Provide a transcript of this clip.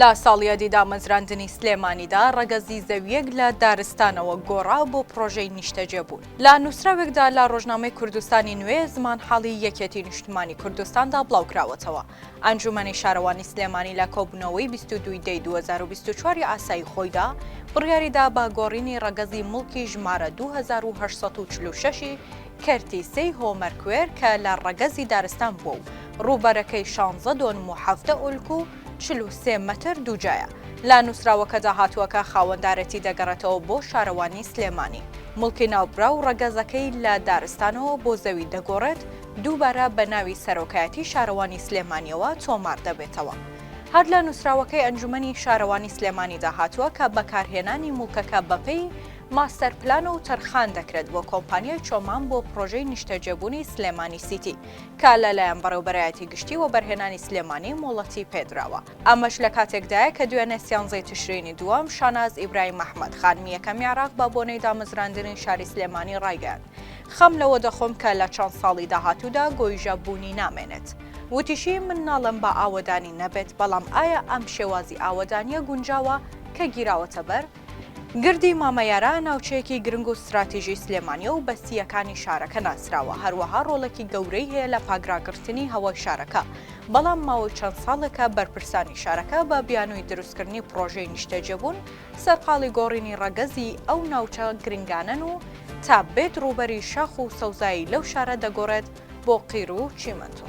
لە ساڵیادی دامەزراندنی سلێمانیدا ڕەگەزی زەوییەک لە دارستانەوە گۆڕا بۆ پڕۆژەی نیشتەجێبوون. لە نووسراوێکدا لە ڕۆژنامەی کوردستانی نوێ زمانحاڵی یەکێتی نیشتمانی کوردستاندا بڵاوکراوەتەوە، ئەنجوومەنی شارەوانی سلێمانی لە کۆبوونەوەی 22 دەی 2024 ی ئاسایی خۆیدا بڕیاریدا بە گۆڕینی ڕەگەزی موڵکی ژمارە 2846 ی کەرتی سێی هۆمەرکوێر کە لە ڕەگەزی دارستان بووە و ڕووبەرەکەی شانزە دۆنم و 17 ئۆلک و 43 مەتر دووجایە. لە نووسراوەکەدا هاتووە کە خاوەندارێتی دەگەڕێتەوە بۆ شارەوانی سلێمانی. موڵکی ناوبراو ڕەگەزەکەی لە دارستانەوە بۆ زەوی دەگۆڕێت، دووبارە بە ناوی سەرۆکایەتی شارەوانی سلێمانییەوە تۆمار دەبێتەوە. هەر لە نووسراوەکەی ئەنجومەنی شارەوانی سلێمانیدا هاتووە کە بەکارهێنانی موڵکەکە بەپێی ماستەر پلان و تەرخان دەکرێت بۆ کۆمپانیای چۆمان بۆ پڕۆژەی نیشتەجێبوونی سلێمانی سیتی کە لەلایەن بەڕێوبەرایەتی گشتی وەبەرهێنانی سلێمانی مۆڵەتی پێدراوە. ئەمەش لە کاتێکدایە کە دوێنێ سیانزەی تشرینی دووەم شاناز ئیبراهیم ئەحمەد خانمی یەکەمی عێراق بە بۆنەی دامەزراندنی شاری سلێمانی ڕایگەیاند خەم لەوە دەخۆم کە لە چەند ساڵی داهاتوودا گۆیژە بوونی نامێنێت. وتیشی من ناڵێم با ئاوەدانی نەبێت بەڵام ئایا ئەم شێوازی ئاوەدانیە گونجاوە کە گیراوەتە بەر؟ گردی مامەیارە ناوچەیەکی گرنگ و ستراتیژی سلێمانیە و بە سییەکانی شارەکە ناسراوە، هەروەها ڕۆڵێکی گەورەی هەیە لە پاکراگرتنی هەوای شارەکە، بەڵام ماوەی چەند ساڵێکە بەرپرسانی شارەکە بە بیانووی دروستکردنی پڕۆژەی نیشتەجێبوون سەرقاڵی گۆڕینی ڕەگەزی ئەو ناوچە گرنگانەن و تا بێت ڕووبەری شاخ و سەوزایی لەو شارە دەگۆڕێت بۆ قیر و چیمەنتۆ.